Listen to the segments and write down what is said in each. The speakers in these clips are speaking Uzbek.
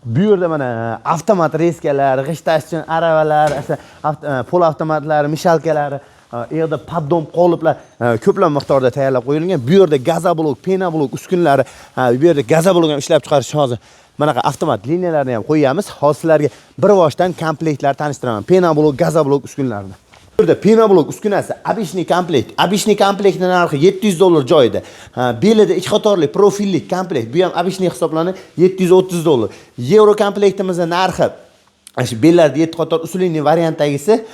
Bu yerda mana avtomat резка lar, g'isht tashish uchun aravalar, pol avtomatlari, мешалка lari, u yerda поддон qoliplar ko'plab miqdorda tayyorlab qo'yilgan. Bu yerda газоблок, пеноблок uskunalari, bu yerda газоблок ham ishlab chiqarish hozir manaqa avtomat liniyalarni ham qo'yamiz. Hozir sizlarga bir boshdan komplektlar tanishtiraman. Пеноблок, газоблок uskunalarini. Bu yerda пеноблок uskunasi обычный komplekt. Обычный komplektning narxi 700 dollar joyida. Belida ikki qatorli profillik komplekt. Bu ham обычный hisoblanadi, 730 dollar. Yevro komplektimizning narxi ana shu bellarda 7 qator усиленный variantdagisi,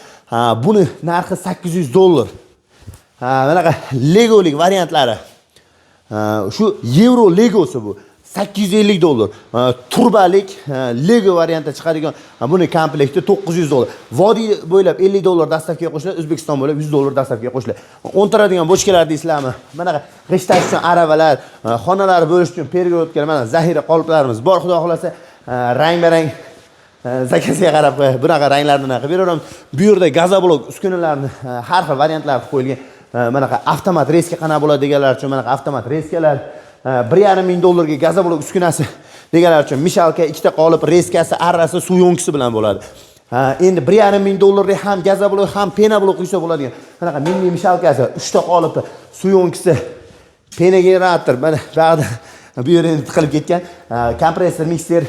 buni narxi 800 dollar. Bunaqa Legolik variantlari. Shu yevro Legosi bu. 850 dollar. Turbalik Lego variantda chiqadigan buni komplekti 900 dollar. Vodiy bo'ylab 50 dollar доставка ga qo'shiladi, O'zbekiston bo'ylab 100 dollar доставка ga qo'shiladi. O'ntiradigan bochkalar deysizlarmi? Manaqa g'isht tashish uchun aravalar, xonalar bo'lish uchun перегородка lar, mana zaxira qoliplarimiz bor, xudo xohlasa, rang-barang заказ ga qarab bunaqa ranglarni qilib beraveramiz. Bu yerda газоблок uskunalarni har xil variantlari qilib qo'yilgan. Manaqa avtomat резка qanaqa bo'ladi deganlar uchun manaqa avtomat резка lar, 1,5 ming dollarga газоблок uskunasi deganlar uchun мешалка, ikkita qolip, резка si, arrasi, suv yonkisi bilan bo'ladi. Endi 1,5 ming dollarlik ham газоблок, ham пеноблок quysa bo'ladigan bunaqa mini мешалка si, uchta qolipi, suv yonkisi, пеногенератор, mana buyog'ida bu yerda endi tiqilib ketgan kompressor, mikser,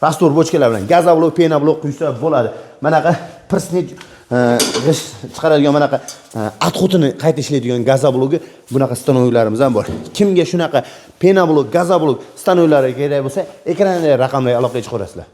раствор bochkalar bilan газоблок, пеноблок quysa bo'ladi. Manaqa поршни g'isht chiqaradigan manaqa отход ini qayta ishlaydigan газоблок i, bunaqa stanoklarimiz ham bor. Kimga shunaqa пеноблок, газоблок stanoklari kerak bo'lsa, ekrandagi raqamlarga aloqaga chiqaverasizlar.